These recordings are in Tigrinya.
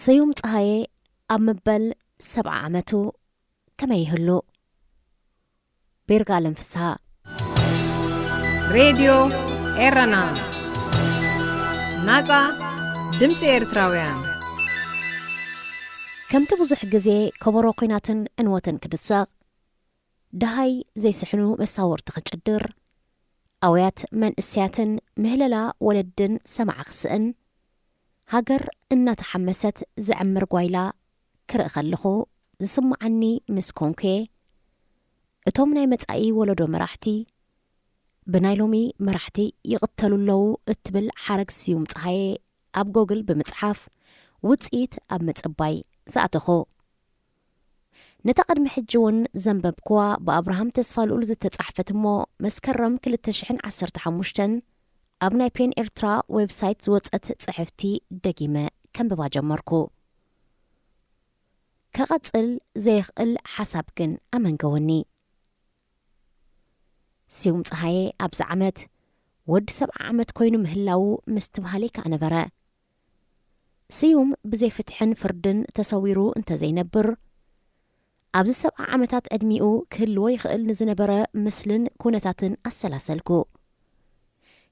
ስዩም ጸሃየ ኣብ መበል ሰብዓ ዓመቱ ከመይ ይህሉ? ቤርጋለም ፍስሃ። ሬድዮ ኤረና፣ ናጻ ድምጺ ኤርትራውያን። ከምቲ ብዙሕ ግዜ ከበሮ ኲናትን ዕንወትን ክድሰቕ፣ ደሃይ ዘይስሕኑ መሳወርቲ ክጭድር፣ ኣውያት መንእሰያትን ምህለላ ወለድን ሰማዕ ክስእን፣ ሃገር እናተሓመሰት ዝዕምር ጓይላ ክርኢ ከለኹ ዝስምዓኒ ምስ ኮንኩ፣ እቶም ናይ መጻኢ ወለዶ መራሕቲ ብናይ ሎሚ መራሕቲ ይቕተሉ ኣለዉ እትብል ሓረግ ስዩም ጸሃየ ኣብ ጎግል ብምጽሓፍ ውጽኢት ኣብ ምጽባይ ዝኣተኹ። ነታ ቅድሚ ሕጂ እውን ዘንበብኩዋ ብኣብርሃም ተስፋልኡል ዝተጻሕፈት እሞ መስከረም ክልተ ሽሕን ዓሰርተ ሓሙሽተን ኣብ ናይ ፔን ኤርትራ ዌብሳይት ዝወጸት ጽሕፍቲ ደጊመ ከንብባ ጀመርኩ። ከቐጽል ዘየኽእል ሓሳብ ግን ኣመንገወኒ። ስዩም ጸሃየ ኣብዚ ዓመት ወዲ ሰብዓ ዓመት ኮይኑ ምህላዉ ምስትብሃል ይከኣ ነበረ። ስዩም ብዘይ ፍትሕን ፍርድን ተሰዊሩ እንተዘይነብር፣ ኣብዚ ሰብዓ ዓመታት ዕድሚኡ ክህልዎ ይኽእል ንዝነበረ ምስልን ኩነታትን ኣሰላሰልኩ።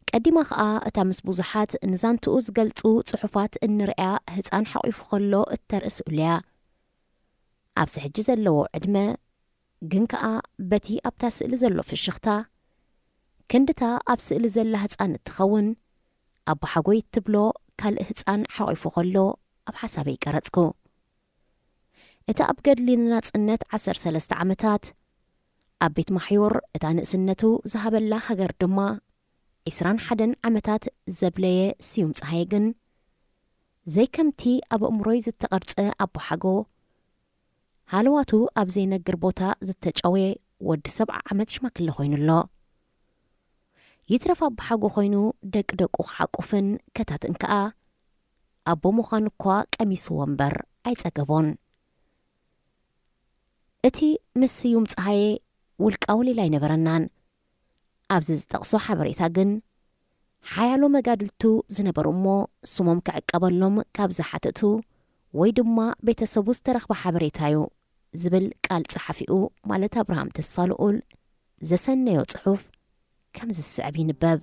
ቀዲማ ኸኣ እታ ምስ ብዙሓት ንዛንትኡ ዝገልጹ ጽሑፋት እንርእያ ህጻን ሓቒፉ ከሎ እተርኢ ስእሉ እያ። ኣብዚ ሕጂ ዘለዎ ዕድመ ግን ከኣ በቲ ኣብታ ስእሊ ዘሎ ፍሽኽታ፣ ክንድታ ኣብ ስእሊ ዘላ ህጻን እትኸውን፣ ኣቦሓጎይ እትብሎ ካልእ ህጻን ሓቒፉ ከሎ ኣብ ሓሳበይ ቀረጽኩ። እቲ ኣብ ገድሊ ንናጽነት ዓሰርተ ሰለስተ ዓመታት፣ ኣብ ቤት ማሕዮር እታ ንእስነቱ ዝሃበላ ሃገር ድማ ዒስራን ሓደን ዓመታት ዘብለየ ስዩም ጸሃየ ግን፣ ዘይከምቲ ኣብ ኣእምሮይ ዝተቐርጸ ኣቦሓጎ፣ ሃለዋቱ ኣብ ዘይነግር ቦታ ዝተጨወየ ወዲ ሰብዓ ዓመት ሽማግለ ኮይኑ ኣሎ። ይትረፍ ኣቦሓጎ ኮይኑ ደቂ ደቁ ክሓቁፍን ከታትን ከኣ ኣቦ ምዃን እኳ ቀሚስዎ እምበር ኣይጸገቦን። እቲ ምስ ስዩም ጸሃየ ውልቃዊ ሌላ ኣይነበረናን። ኣብዚ ዝጠቕሶ ሓበሬታ ግን፣ ሓያሎ መጋድልቱ ዝነበሩ እሞ ስሞም ክዕቀበሎም ካብ ዝሓተቱ ወይ ድማ ቤተሰቡ ዝተረኽበ ሓበሬታ እዩ ዝብል ቃል ጸሓፊኡ ማለት ኣብርሃም ተስፋልኡል ዘሰነዮ ጽሑፍ ከምዚ ዝስዕብ ይንበብ።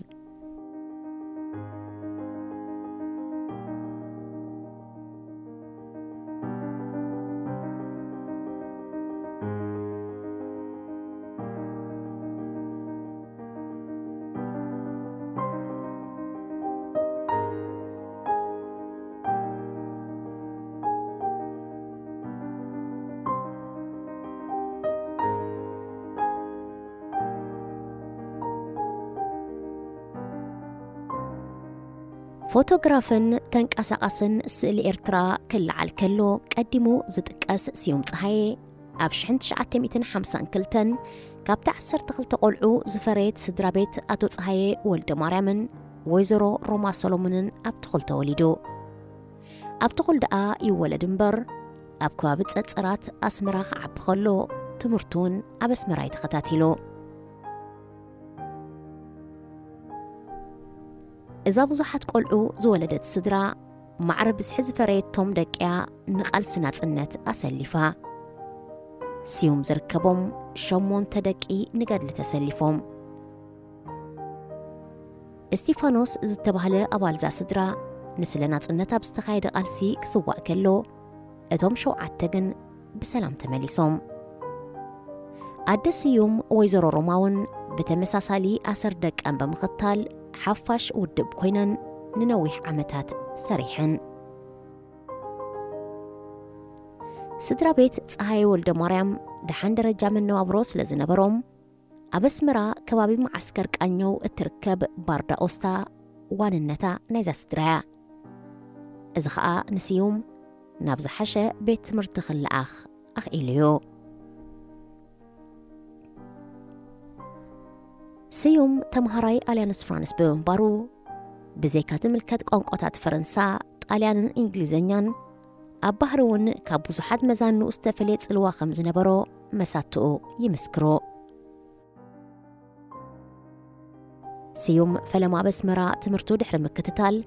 ፎቶግራፍን ተንቀሳቓስን ስእሊ ኤርትራ ክለዓል ከሎ ቀዲሙ ዝጥቀስ ስዩም ጸሃየ፣ ኣብ ሽሕን ትሽዓተ ሚእትን ሓምሳን ክልተን ካብቲ ዓሰርተ ክልተ ቆልዑ ዝፈረየት ስድራ ቤት ኣቶ ጸሃየ ወልደ ማርያምን ወይዘሮ ሮማ ሰሎሞንን ኣብ ትኹል ተወሊዱ። ኣብ ትኹል ደኣ ይወለድ እምበር፣ ኣብ ከባቢ ጸጸራት ኣስመራ ክዓቢ ከሎ ትምህርቱ እውን ኣብ ኣስመራ እዩ ተኸታቲሉ። እዛ ብዙሓት ቆልዑ ዝወለደት ስድራ፣ ማዕረ ብዝሒ ዝፈረየቶም ደቂያ ንቓልሲ ናጽነት ኣሰሊፋ። ስዩም ዝርከቦም ሸሞንተ ደቂ ንገድሊ ተሰሊፎም። እስቲፋኖስ ዝተባህለ ኣባል እዛ ስድራ፣ ንስለ ናጽነት ኣብ ዝተኻየደ ቃልሲ ክስዋእ ከሎ፣ እቶም ሸውዓተ ግን ብሰላም ተመሊሶም። ኣደ ስዩም ወይዘሮ ሮማ እውን ብተመሳሳሊ ኣሰር ደቀን ብምኽታል ሓፋሽ ውድብ ኮይነን ንነዊሕ ዓመታት ሰሪሐን። ስድራ ቤት ጸሃየ ወልደ ማርያም ደሓን ደረጃ መነባብሮ ስለ ዝነበሮም፣ ኣብ ኣስመራ ከባቢ መዓስከር ቃኘው እትርከብ ባርዳ ኦስታ ዋንነታ ናይዛ ስድራ እያ። እዚ ኸኣ ንስዩም ናብ ዝሓሸ ቤት ትምህርቲ ክለኣኽ ኣኽኢሉ እዩ። ስዩም ተምሃራይ ኣልያንስ ፍራንስ ብምንባሩ፣ ብዘይካ ትምልከት ቋንቋታት ፈረንሳ፣ ጣልያንን እንግሊዝኛን፣ ኣብ ባህሪ እውን ካብ ብዙሓት መዛንኡ ዝተፈልየ ጽልዋ ከም ዝነበሮ መሳትኡ ይምስክሩ። ስዩም ፈለማ ኣብ ኣስመራ ትምህርቱ ድሕሪ ምክትታል፣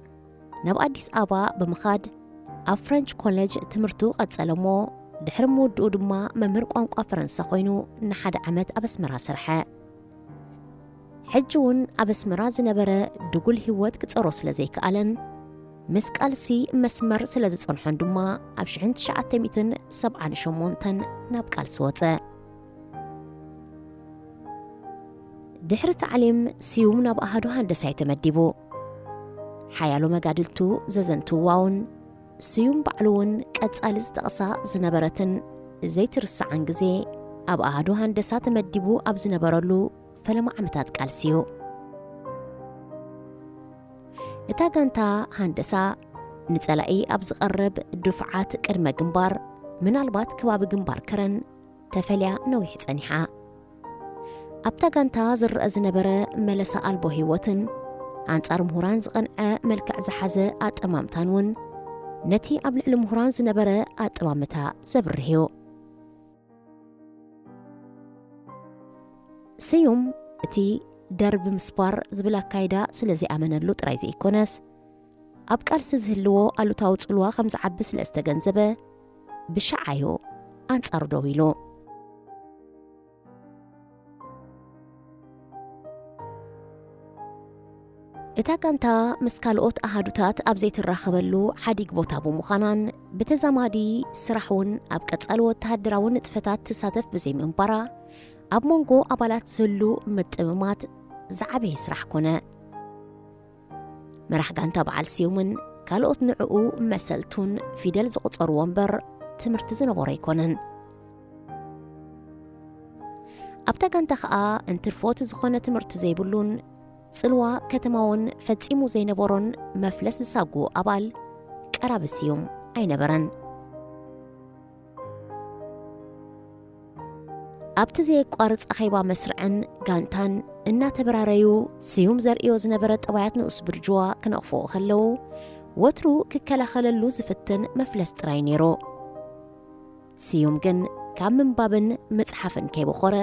ናብ ኣዲስ ኣበባ ብምኻድ ኣብ ፍረንች ኮሌጅ ትምህርቱ ቀጸለ እሞ፣ ድሕሪ ምውድኡ ድማ መምህር ቋንቋ ፈረንሳ ኮይኑ ንሓደ ዓመት ኣብ ኣስመራ ሰርሐ። ሕጂ እውን ኣብ ኣስመራ ዝነበረ ድጉል ህይወት ክጸሮ ስለ ዘይከኣለን፣ ምስ ቃልሲ መስመር ስለ ዝጸንሖን ድማ ኣብ ሽሕን ትሽዓተ ሚእትን ሰብዓን ሸሞንተን ናብ ቃልሲ ወጸ። ድሕሪ ታዕሊም ስዩም ናብ ኣሃዱ ሃንደሳይ ተመዲቡ። ሓያሎ መጋድልቱ ዘዘንትውዋ እውን ስዩም ባዕሉ እውን ቀጻሊ ዝጠቕሳ ዝነበረትን ዘይትርሳዕን ግዜ ኣብ ኣሃዱ ሃንደሳ ተመዲቡ ኣብ ዝነበረሉ ፈለማ ዓመታት ቃልሲ እዩ። እታ ጋንታ ሃንደሳ ንጸላኢ ኣብ ዝቐርብ ድፍዓት ቅድመ ግንባር፣ ምናልባት ከባቢ ግንባር ከረን፣ ተፈልያ ነዊሕ ጸኒሓ። ኣብታ ጋንታ ዝረኣ ዝነበረ መለሳ ኣልቦ ህይወትን ኣንጻር ምሁራን ዝቐንዐ መልክዕ ዝሓዘ ኣጠማምታን እውን ነቲ ኣብ ልዕሊ ምሁራን ዝነበረ ኣጠማምታ ዘብርህ እዩ። ስዩም እቲ ደርቢ ምስባር ዝብል ኣካይዳ ስለ ዘይኣመነሉ ጥራይ ዘይኮነስ፣ ኣብ ቃልሲ ዝህልዎ ኣሉታዊ ጽልዋ ከም ዝዓቢ ስለ ዝተገንዘበ፣ ብሻዓዩ ኣንጻሩ ደው ኢሉ። እታ ጋንታ ምስ ካልኦት ኣሃዱታት ኣብ ዘይትራኸበሉ ሓዲግ ቦታ ብምዃናን፣ ብተዛማዲ ስራሕ እውን ኣብ ቀጻሊ ወተሃደራዊ ንጥፈታት ትሳተፍ ብዘይምንባራ፣ ኣብ መንጎ ኣባላት ዝህሉ ምጥምማት ዝዓበየ ስራሕ ኮነ። መራሕ ጋንታ በዓል ስዩምን ካልኦት ንዕኡ መሰልቱን ፊደል ዝቑጸርዎ እምበር ትምህርቲ ዝነበሮ ኣይኮነን። ኣብታ ጋንታ ኸኣ እንትርፎ እቲ ዝኾነ ትምህርቲ ዘይብሉን ጽልዋ ከተማውን ፈጺሙ ዘይነበሮን መፍለስ ዝሳጉ ኣባል ቀራቢ ስዩም ኣይነበረን። ኣብቲ ዘየቋርጽ ኣኼባ መስርዕን ጋንታን እናተበራረዩ ስዩም ዘርእዮ ዝነበረ ጠባያት ንኡስ ብርጅዋ ክነቕፍዎ ከለዉ፣ ወትሩ ክከላኸለሉ ዝፍትን መፍለስ ጥራይ ነይሩ። ስዩም ግን ካብ ምንባብን ምጽሓፍን ከይበኾረ፣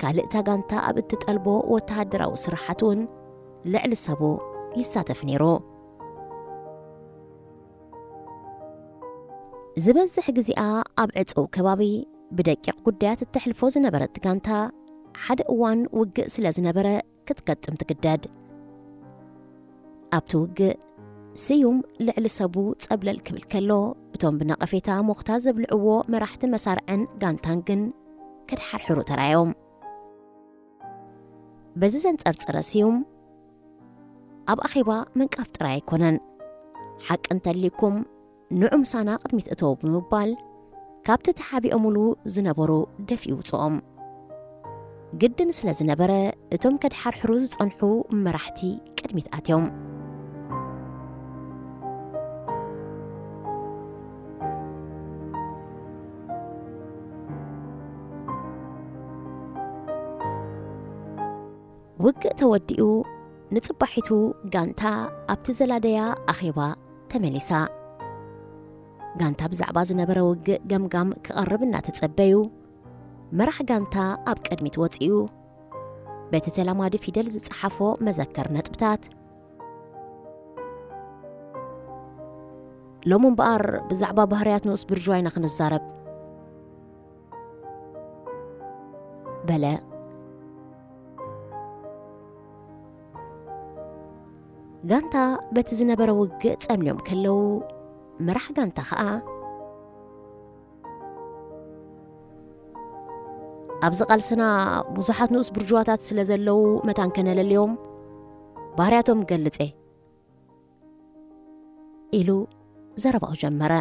ካልእ እታ ጋንታ ኣብ እትጠልቦ ወተሃደራዊ ስራሓት እውን ልዕሊ ሰቡ ይሳተፍ ነይሩ። ዝበዝሕ ግዜኣ ኣብ ዕጽው ከባቢ ብደቂቕ ጉዳያት እተሕልፎ ዝነበረት ጋንታ፣ ሓደ እዋን ውግእ ስለ ዝነበረ ክትገጥም ትግደድ። ኣብቲ ውግእ፣ ስዩም ልዕሊ ሰቡ ጸብለል ክብል ከሎ፣ እቶም ብነቐፌታ ሞኽታ ዘብልዕዎ መራሕቲ መሳርዕን ጋንታን ግን ከድሓርሕሩ ተራዮም። በዚ ዘንጸርጸረ ስዩም፣ ኣብ ኣኼባ ምንቃፍ ጥራይ ኣይኮነን። ሓቂ እንተልይኩም፣ ንዑ ምሳና ቅድሚት እተው ብምባል፣ ካብቲ ተሓቢኦምሉ ዝነበሩ ደፊኡ ውጽኦም። ግድን ስለ ዝነበረ፣ እቶም ከድሓርሕሩ ዝጸንሑ መራሕቲ ቅድሚት ኣትዮም። ውግእ ተወዲኡ፣ ንጽባሒቱ ጋንታ ኣብቲ ዘላደያ ኣኼባ ተመሊሳ። ጋንታ ብዛዕባ ዝነበረ ውግእ ገምጋም ክቐርብ እናተጸበዩ፣ መራሕ ጋንታ ኣብ ቅድሚት ወጺኡ፣ በቲ ተላማዲ ፊደል ዝጸሓፎ መዘከር ነጥብታት፣ "ሎሚ እምበኣር ብዛዕባ ባህርያት ንኡስ ብርጅዋ ኢና ክንዛረብ" በለ። ጋንታ በቲ ዝነበረ ውግእ ጸምልዮም ከለዉ፣ መራሕ ጋንታ ኸኣ፣ "ኣብዚ ቃልስና ብዙሓት ንኡስ ብርጅዋታት ስለ ዘለዉ፣ መታን ከነለልዮም፣ ባህርያቶም ገልጽ እየ" ኢሉ ዘረባኡ ጀመረ።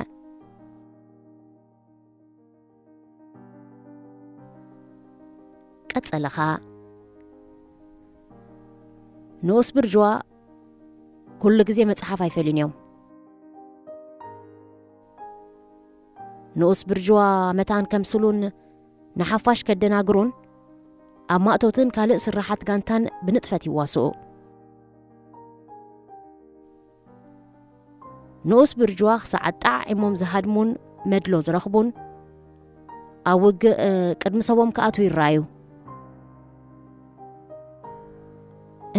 ቀጸለ ኸኣ፣ "ንኡስ ብርጅዋ ኩሉ ግዜ መጽሓፍ ኣይፈልዩን እዮም። ንኡስ ብርጅዋ መታን ከምስሉን ንሓፋሽ ከደናግሩን ኣብ ማእቶትን ካልእ ስራሓት ጋንታን ብንጥፈት ይዋስኡ። ንኡስ ብርጅዋ ክሳዕ ኣጠዓዒሞም ዝሃድሙን መድሎ ዝረኽቡን፣ ኣብ ውግእ፣ እ፣ ቅድሚ ሰቦም ክኣትዉ ይረኣዩ።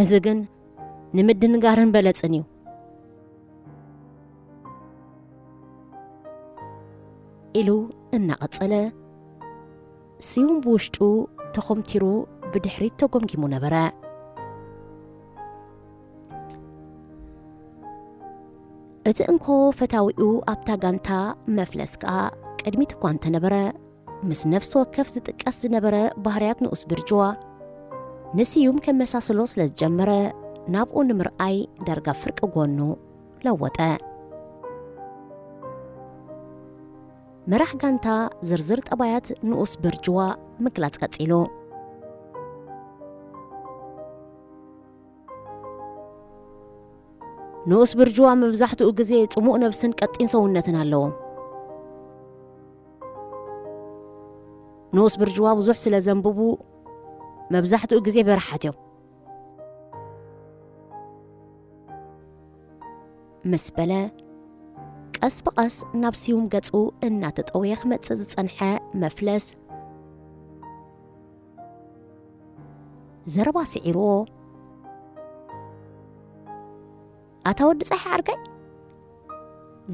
እዚ ግን ንምድንጋርን በለጽን እዩ" ኢሉ እናቐጸለ፣ ስዩም ብውሽጡ ተኾምቲሩ ብድሕሪት ተጎምጊሙ ነበረ። እቲ እንኮ ፈታዊኡ ኣብታ ጋንታ መፍለስ ከኣ ቅድሚት እኳ እንተነበረ፣ ምስ ነፍሲ ወከፍ ዝጥቀስ ዝነበረ ባህርያት ንኡስ ብርጅዋ ንስዩም ከመሳስሎ ስለ ዝጀመረ፣ ናብኡ ንምርኣይ ዳርጋ ፍርቂ ጎኑ ለወጠ። መራሕ ጋንታ ዝርዝር ጠባያት ንኡስ ብርጅዋ ምግላጽ ቀጺሉ። ንኡስ ብርጅዋ መብዛሕትኡ ግዜ ጽሙእ ነብስን ቀጢን ሰውነትን ኣለዎም። ንኡስ ብርጅዋ ብዙሕ ስለ ዘንብቡ፣ መብዛሕትኡ ግዜ በረሓት እዮም። ምስ በለ፣ ቀስ ብቐስ ናብ ስዩም ገጹ እናተጠወየ ክመጽእ ዝጸንሐ መፍለስ፣ ዘረባ ስዒርዎ፣ "ኣታ ወዲ ጸሓይ ዓርከይ፣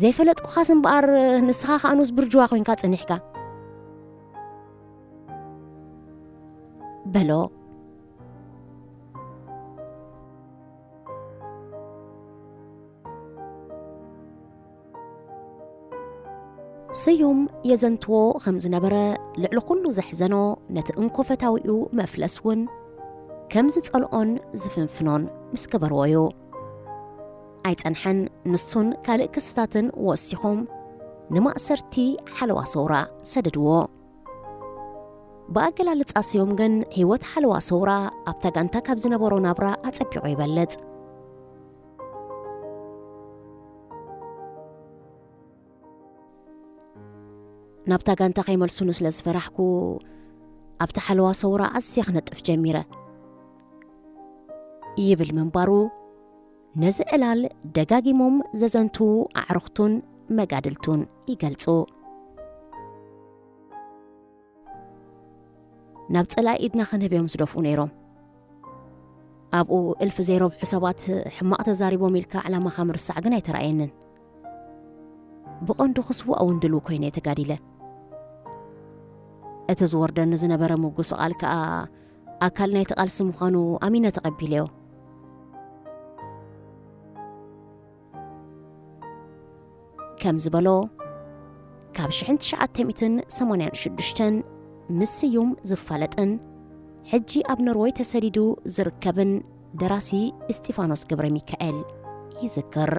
ዘይፈለጥኩኻስ እምበኣር፣ ንስኻ ኸኣ ንኡስ ብርጅዋ ኮይንካ ጸኒሕካ?" በሎ። ስዩም የዘንትዎ ከም ዝነበረ፣ ልዕሊ ኩሉ ዘሕዘኖ፣ ነቲ እንኮ ፈታዊኡ መፍለስ እውን ከም ዝጸልኦን ዝፍንፍኖን ምስ ገበርዎ እዩ። ኣይጸንሐን፣ ንሱን ካልእ ክስታትን ወሲኾም ንማእሰርቲ ሓለዋ ሰውራ ሰደድዎ። ብኣገላልጻ ስዩም ግን፣ ህይወት ሓለዋ ሰውራ ኣብታ ጋንታ ካብ ዝነበሮ ናብራ ኣጸቢቑ ይበልጽ። ናብታ ጋንታ ከይመልሱኒ ስለ ዝፈራሕኩ፣ ኣብቲ ሓለዋ ሰውራ ኣዝየ ክነጥፍ ጀሚረ፣ ይብል ምንባሩ፣ ነዚ ዕላል ደጋጊሞም ዘዘንትዉ ኣዕሩኽቱን መጋድልቱን ይገልጹ። ናብ ጸላኢ ኢድና ክንህብ እዮም ዝደፍኡ ነይሮም። ኣብኡ እልፊ ዘይረብሑ ሰባት ሕማቕ ተዛሪቦም ኢልካ ዕላማኻ ምርሳዕ ግን ኣይተራእየንን። ብቐንዱ ክስዋእ እውን ድልው ኮይነ እየ ተጋዲለ። እቲ ዝወርደኒ ዝነበረ ምጉስቓል ከኣ ኣካል ናይቲ ቃልሲ ምዃኑ ኣሚነ ተቐቢለዮ። ከም ዝበሎ፣ ካብ ሽሕን ትሽዓተ ሚእትን ሰማንያን ሽዱሽተን ምስ ስዩም ዝፋለጥን ሕጂ ኣብ ኖርወይ ተሰዲዱ ዝርከብን ደራሲ እስጢፋኖስ ገብረ ሚካኤል ይዝክር።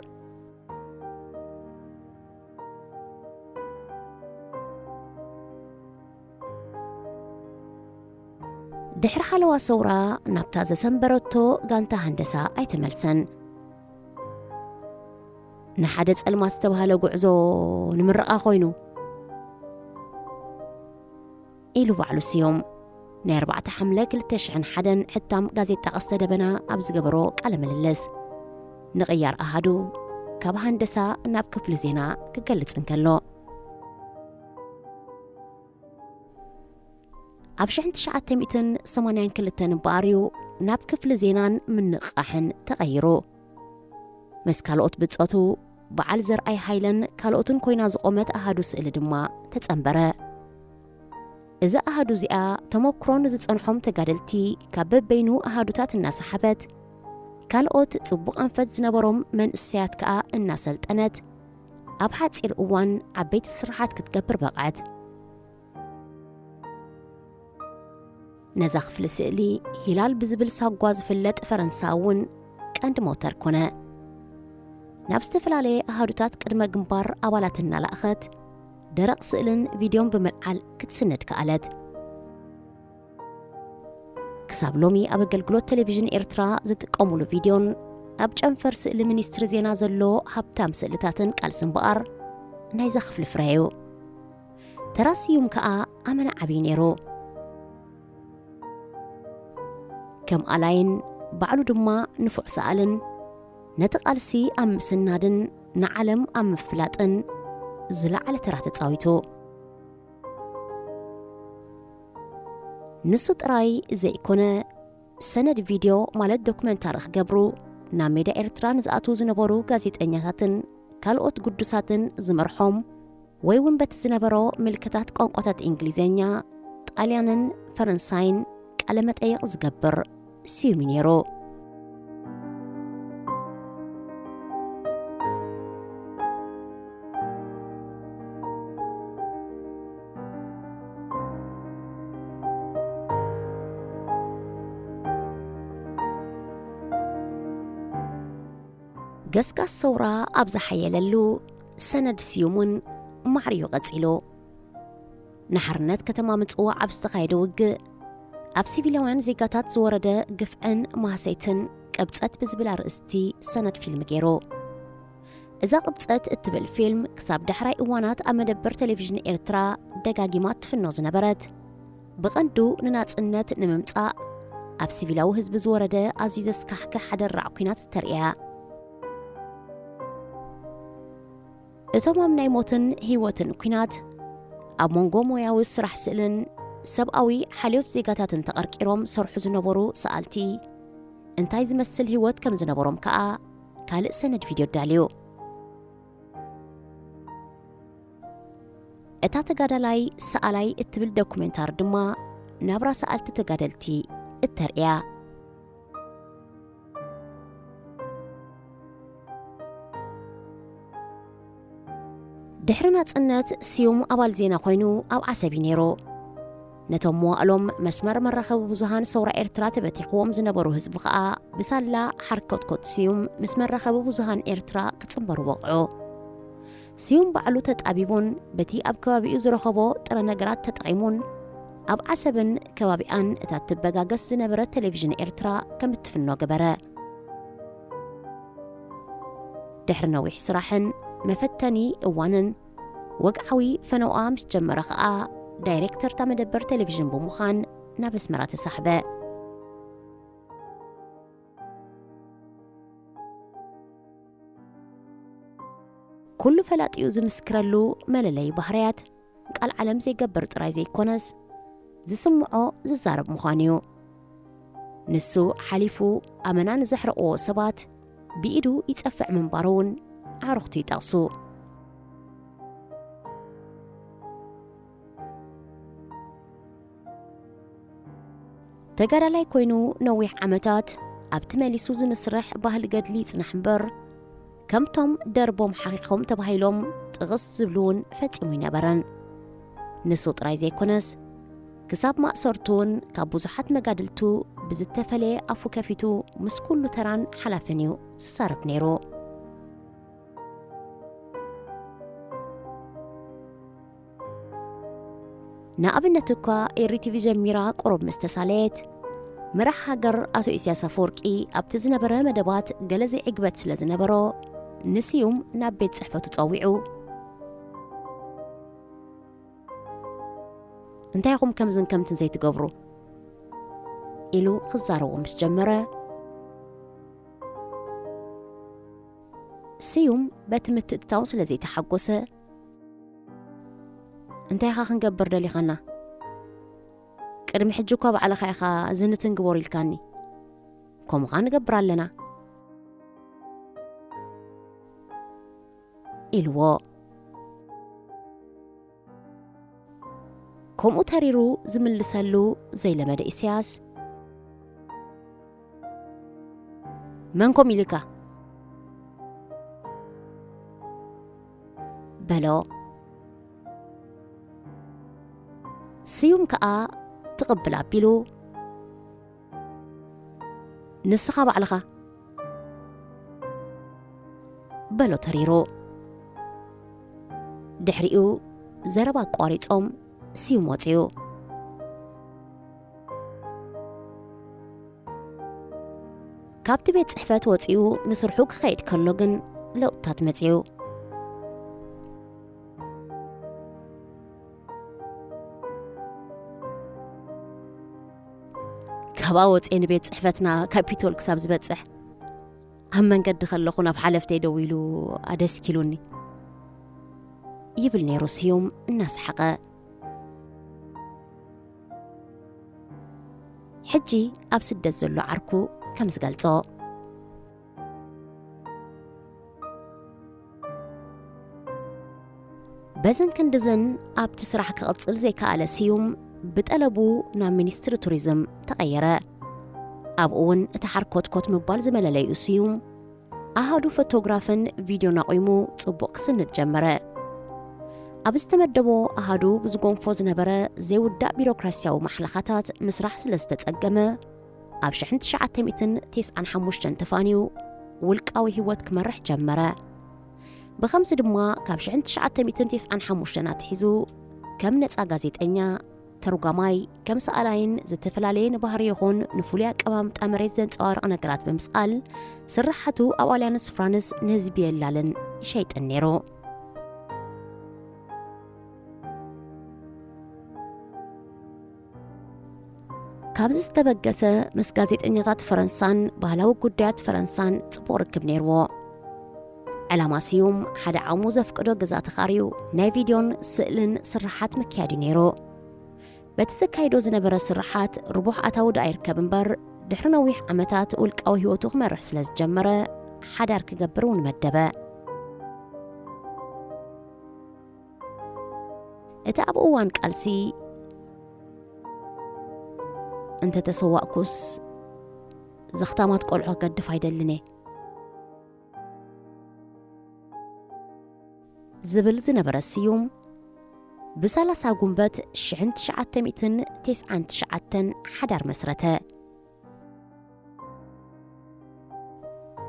ድሕሪ ሓለዋ ሰውራ ናብታ ዘሰንበረቶ ጋንታ ሃንደሳ ኣይተመልሰን። ንሓደ ጸልማት ዝተባህለ ጉዕዞ ንምረቓ ኮይኑ፣ ኢሉ ባዕሉ ስዮም ናይ ኣርባዕተ ሓምለ ክልተ ሽሕን ሓደን ሕታም ጋዜጣ ቀስተ ደበና ኣብ ዝገበሮ ቃለ ምልልስ፣ ንቕያር ኣሃዱ ካብ ሃንደሳ ናብ ክፍሊ ዜና ክገልጽ እንከሎ፣ ኣብ ሽሕን ትሽዓተ ሚእትን ሰማንያን ክልተን እምበኣር እዩ ናብ ክፍሊ ዜናን ምንቕቓሕን ተቐይሩ። ምስ ካልኦት ብጾቱ፣ በዓል ዘርኣይ ሃይለን ካልኦትን ኮይና ዝቖመት ኣሃዱ ስእሊ ድማ ተጸንበረ። እዛ ኣሃዱ እዚኣ፣ ተመኩሮ ንዝጸንሖም ተጋደልቲ ካብ በበይኑ ኣሃዱታት እናሰሓበት፣ ካልኦት ጽቡቕ ኣንፈት ዝነበሮም መንእሰያት ከኣ እናሰልጠነት፣ ኣብ ሓጺር እዋን ዓበይቲ ስራሓት ክትገብር በቕዐት። ነዛ ክፍሊ ስእሊ ሂላል ብዝብል ሳጓ ዝፍለጥ ፈረንሳዊ እውን ቀንዲ ሞተር ኮነ። ናብ ዝተፈላለየ ኣሃዱታት ቅድመ ግንባር ኣባላት እናላእኸት፣ ደረቕ ስእልን ቪድዮን ብምልዓል ክትስንድ ከኣለት። ክሳብ ሎሚ ኣብ ኣገልግሎት ቴሌቪዥን ኤርትራ ዝጥቀሙሉ ቪድዮን ኣብ ጨንፈር ስእሊ ሚኒስትሪ ዜና ዘሎ ሃብታም ስእልታትን ቃልሲ እምበኣር ናይዛ ክፍሊ ፍረ እዩ። ተራ ስዩም ከኣ ኣመና ዓብዪ ነይሩ። ከም ኣላይን ባዕሉ ድማ ንፉዕ ሰኣልን፣ ነቲ ቃልሲ ኣብ ምስናድን ንዓለም ኣብ ምፍላጥን ዝለዓለ ተራ ተጻዊቱ። ንሱ ጥራይ ዘይኮነ፣ ሰነድ ቪድዮ ማለት ዶክመንታሪ ክገብሩ ናብ ሜዳ ኤርትራ ንዝኣትዉ ዝነበሩ ጋዜጠኛታትን ካልኦት ግዱሳትን ዝመርሖም ወይ እውን በቲ ዝነበሮ ምልክታት ቋንቋታት እንግሊዝኛ፣ ጣልያንን ፈረንሳይን ቃለ መጠይቕ ዝገብር ስዩም እዩ ነይሩ። ገስጋስ ሰውራ ኣብ ዝሓየለሉ፣ ሰነድ ስዩም እውን ማዕሪኡ ቀጺሉ። ንሓርነት ከተማ ምጽዋዕ ኣብ ዝተኻየደ ውግእ፣ ኣብ ሲቪላውያን ዜጋታት ዝወረደ ግፍዕን ማህሰይትን ቅብጸት ብዝብል ኣርእስቲ ሰነድ ፊልም ገይሩ። እዛ ቅብጸት እትብል ፊልም ክሳብ ዳሕራይ እዋናት ኣብ መደበር ቴሌቪዥን ኤርትራ ደጋጊማ ትፍኖ ዝነበረት፣ ብቐንዱ ንናጽነት ንምምጻእ ኣብ ሲቪላዊ ህዝቢ ዝወረደ ኣዝዩ ዘስካሕክሕ ሓደራዕ ኲናት እተርእያ። እቶም ኣብ ናይ ሞትን ህይወትን ኲናት፣ ኣብ መንጎ ሞያዊ ስራሕ ስእልን ሰብኣዊ ሓልዮት ዜጋታትን ተቐርቂሮም ዝሰርሑ ዝነበሩ ሰኣልቲ፣ እንታይ ዝመስል ህይወት ከም ዝነበሮም ከኣ ካልእ ሰነድ ቪድዮ ኣዳልዩ። እታ ተጋዳላይ ሰኣላይ እትብል ዶኩሜንታሪ ድማ ናብራ ሰኣልቲ ተጋደልቲ እተርእያ። ድሕሪ ናጽነት፣ ስዩም ኣባል ዜና ኮይኑ ኣብ ዓሰብ እዩ ነይሩ። ነቶም መዋእሎም መስመር መራኸቢ ብዙሃን ሰውራ ኤርትራ ተበቲኽዎም ዝነበሩ ህዝቢ ከኣ፣ ብሳላ ሓርኮትኮት ስዩም ምስ መራኸቢ ብዙሃን ኤርትራ ክጽንበሩ በቕዑ። ስዩም ባዕሉ ተጣቢቡን በቲ ኣብ ከባቢኡ ዝረኸቦ ጥረ ነገራት ተጠቒሙን፣ ኣብ ዓሰብን ከባቢኣን እታ ትበጋገስ ዝነበረት ቴሌቪዥን ኤርትራ ከም እትፍኖ ገበረ። ድሕሪ ነዊሕ ስራሕን መፈተኒ እዋንን፣ ወግዓዊ ፈነውኣ ምስ ጀመረ ኸኣ፣ ዳይሬክተር እታ መደበር ቴሌቪዥን ብምዃን ናብ ኣስመራ ተሳሕበ። ኩሉ ፈላጢኡ ዝምስክረሉ መለለዪ ባህርያት፣ ቃል ዓለም ዘይገብር ጥራይ ዘይኮነስ፣ ዝስምዖ ዝዛረብ ምዃኑ እዩ። ንሱ ሓሊፉ ኣመና ንዘሕረቕዎ ሰባት ብኢዱ ይጸፍዕ ምንባሩ እውን ኣዕሩኽቱ ይጠቕሱ። ተጋዳላይ ኮይኑ ነዊሕ ዓመታት ኣብቲ መሊሱ ዝምስርሕ ባህሊ ገድሊ ይጽናሕ እምበር፣ ከምቶም ደርቦም ሓኺኾም ተባሂሎም ጥቕስ ዝብሉ እውን ፈጺሙ ኣይነበረን። ንሱ ጥራይ ዘይኮነስ፣ ክሳብ ማእሰርቱ እውን ካብ ብዙሓት መጋድልቱ ብዝተፈለየ ኣፉ ከፊቱ ምስ ኩሉ ተራን ሓላፍን እዩ ዝሳረፍ ነይሩ። ንኣብነት እኳ ኤሪ ቲቪ ጀሚራ ቁሩብ ምስ ተሳለየት፣ መራሕ ሃገር ኣቶ ኢሳያስ ኣፈወርቂ ኣብቲ ዝነበረ መደባት ገለ ዘይዕግበት ስለ ዝነበሮ፣ ንስዩም ናብ ቤት ጽሕፈቱ ጸዊዑ፣ "እንታይ ኢኹም ከምዝን ከምትን ዘይትገብሩ?" ኢሉ ክዛረቦ ምስ ጀመረ፣ ስዩም በቲ ምትእትታው ስለ ዘይተሓጎሰ፣ "እንታይ ኢኻ ክንገብር ደሊኻና? ቅድሚ ሕጂ እኳ ባዕልኻ ኢኻ ዝንትን ግበሩ ኢልካኒ። ከምኡ ኸኣ ንገብር ኣለና" ኢልዎ። ከምኡ ተሪሩ ዝምልሰሉ ዘይለመደ ኢሳያስ፣ "መን ከምኡ ኢሉካ?" በሎ። ስዩም ከኣ ትቕብል ኣቢሉ፣ "ንስኻ ባዕልኻ" በሎ ተሪሩ። ድሕሪኡ ዘረባ ኣቋሪጾም ስዩም ወጺኡ። ካብቲ ቤት ጽሕፈት ወጺኡ ንስርሑ ክኸይድ ከሎ ግን ለውጥታት መጺኡ። "ካብኣ ወጺኤ ንቤት ጽሕፈትና ካፒቶል ክሳብ ዝበጽሕ፣ ኣብ መንገዲ ከለኹ ናብ ሓለፍተይ ደዊሉ ኣደስኪሉኒ" ይብል ነይሩ ስዩም እናሰሓቐ። ሕጂ ኣብ ስደት ዘሎ ዓርኩ ከም ዝገልጾ። በዘን ክንድዘን ኣብቲ ስራሕ ክቕጽል ዘይከኣለ ስዩም ብጠለቡ ናብ ሚኒስትሪ ቱሪዝም ተቐየረ። ኣብኡ እውን እቲ ሓርኮትኮት ምባል ዝመለለዩ ስዩም ኣሃዱ ፎቶግራፍን ቪድዮን ኣቑሙ ጽቡቕ ክስንድ ጀመረ። ኣብ ዝተመደቦ ኣሃዱ ብዝጎንፎ ዝነበረ ዘይውዳእ ቢሮክራሲያዊ ማሕለኻታት ምስራሕ ስለ ዝተጸገመ፣ ኣብ ሽሕን ትሽዓተ ሚእትን ተስዓን ሓሙሽተን ተፋንዩ ውልቃዊ ህይወት ክመርሕ ጀመረ። ብኸምዚ ድማ ካብ ሽሕን ትሽዓተ ሚእትን ተስዓን ሓሙሽተን ኣትሒዙ ከም ነጻ ጋዜጠኛ፣ ተርጓማይ፣ ከም ሰኣላይን ዝተፈላለየ ንባህሪ ይኹን ንፍሉይ ኣቀማምጣ መሬት ዘንጸባርቕ ነገራት ብምስኣል ስራሓቱ ኣብ ኣልያንስ ፍራንስ ንህዝቢ የላልን ይሸይጥን ነይሩ። ካብዚ ዝተበገሰ ምስ ጋዜጠኛታት ፈረንሳን ባህላዊ ጉዳያት ፈረንሳን ጽቡቕ ርክብ ነይርዎ። ዕላማ ስዩም ሓደ ዓቕሙ ዘፍቅዶ ገዛ ተኻርዩ ናይ ቪድዮን ስእልን ስርሓት መክያድ እዩ ነይሩ። በቲ ዘካይዶ ዝነበረ ስርሓት ርቡሕ ኣታዊ ደኣ ይርከብ እምበር፣ ድሕሪ ነዊሕ ዓመታት ውልቃዊ ህይወቱ ክመርሕ ስለ ዝጀመረ፣ ሓዳር ክገብር እውን መደበ። እቲ ኣብ እዋን ቃልሲ እንተ ተሰዋእኩስ ዘኽታማት ቆልዑ ክገድፍ ኣይደልን እየ ዝብል ዝነበረ ስዩም፣ ብሰላሳ ጉንበት ሽሕን ትሽዓተ ሚእትን ተስዓን ትሽዓተን ሓዳር መስረተ።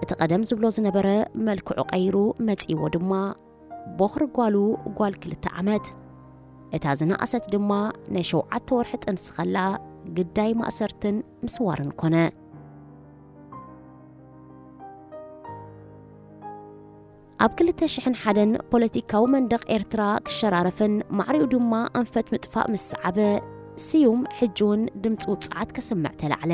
እቲ ቀደም ዝብሎ ዝነበረ መልክዑ ቀይሩ መጺእዎ ድማ፣ ቦኽሪ ጓሉ ጓል ክልተ ዓመት፣ እታ ዝነኣሰት ድማ ናይ ሸውዓተ ወርሒ ጥንሲ ከላ ግዳይ ማእሰርትን ምስዋርን ኮነ። ኣብ ክልተ ሽሕን ሓደን ፖለቲካዊ መንደቕ ኤርትራ ክሸራረፍን ማዕሪኡ ድማ ኣንፈት ምጥፋእ ምስ ሰዓበ፣ ስዩም ሕጂ እውን ድምፂ ውፅዓት ከስምዕ ተላዕለ።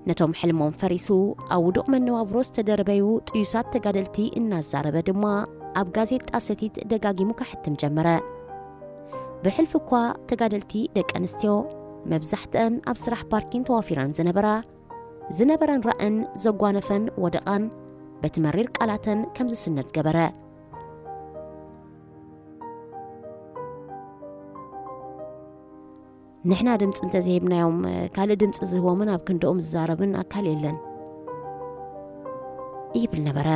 ነቶም ሕልሞም ፈሪሱ ኣብ ውዱቕ መነባብሮ ዝተደርበዩ ጥዩሳት ተጋደልቲ እናዛረበ ድማ ኣብ ጋዜጣ ሰቲት ደጋጊሙ ከሕትም ጀመረ። ብሕልፊ እኳ ተጋደልቲ ደቂ ኣንስትዮ መብዛሕትአን ኣብ ስራሕ ፓርኪን ተዋፊረን ዝነበራ፣ ዝነበረን ራእን ዘጓነፈን ወደቓን በቲ መሪር ቃላተን ከም ዝስነድ ገበረ። ንሕና ድምፂ እንተዘይሂብናዮም ካልእ ድምፂ ዝህቦምን ኣብ ክንድኦም ዝዛረብን ኣካል የለን ይብል ነበረ።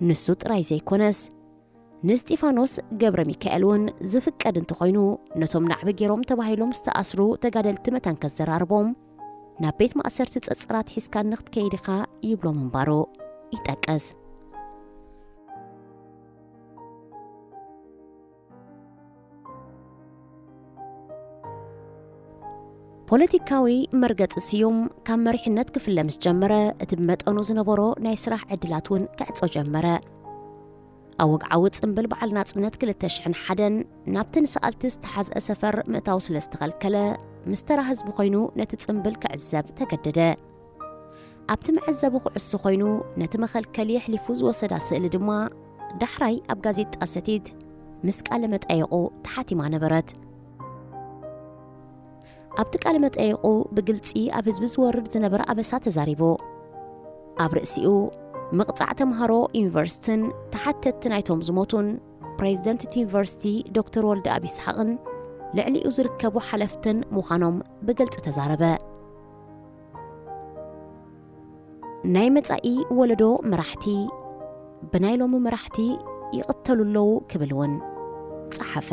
ንሱ ጥራይ ዘይኮነስ፣ ንእስጢፋኖስ ገብረ ሚካኤል እውን ዝፍቀድ እንተኾይኑ፣ ነቶም ናዕቢ ገይሮም ተባሂሎም ዝተኣስሩ ተጋደልቲ መታን ከዘራርቦም፣ ናብ ቤት ማእሰርቲ ጸጽራት ሒዝካኒ ክትከይድ ኢኻ ይብሎ ምንባሩ ይጠቅስ። ፖለቲካዊ መርገጺ ስዩም ካብ መሪሕነት ክፍለ ምስ ጀመረ፣ እቲ ብመጠኑ ዝነበሮ ናይ ስራሕ ዕድላት እውን ክዕጾ ጀመረ። ኣብ ወግዓዊ ጽምብል በዓል ናጽነት ክልተ ሽሕን ሓደን ናብቲ ንሰኣልቲ ዝተሓዝአ ሰፈር ምእታው ስለ ዝተኸልከለ፣ ምስ ተራ ህዝቢ ኮይኑ ነቲ ጽምብል ክዕዘብ ተገደደ። ኣብቲ መዐዘቢ ኩዕሶ ኮይኑ ነቲ መኸልከሊ ኣሕሊፉ ዝወሰዳ ስእሊ ድማ ዳሕራይ ኣብ ጋዜጣ ሰቲት ምስ ቃለ መጠየቑ ተሓቲማ ነበረት። ኣብቲ ቃለ መጠየቑ ብግልጺ ኣብ ህዝቢ ዝወርድ ዝነበረ ኣበሳ ተዛሪቡ። ኣብ ርእሲኡ፣ ምቕጻዕ ተምሃሮ ዩኒቨርሲቲን ተሓተትቲ ናይቶም ዝሞቱን ፕሬዚደንት እቲ ዩኒቨርሲቲ ዶክተር ወልደኣብ ይስሓቕን ልዕሊኡ ዝርከቡ ሓለፍትን ምዃኖም ብግልጺ ተዛረበ። ናይ መጻኢ ወለዶ መራሕቲ ብናይ ሎሚ መራሕቲ ይቕተሉ ኣለዉ ክብል እውን ጸሓፈ።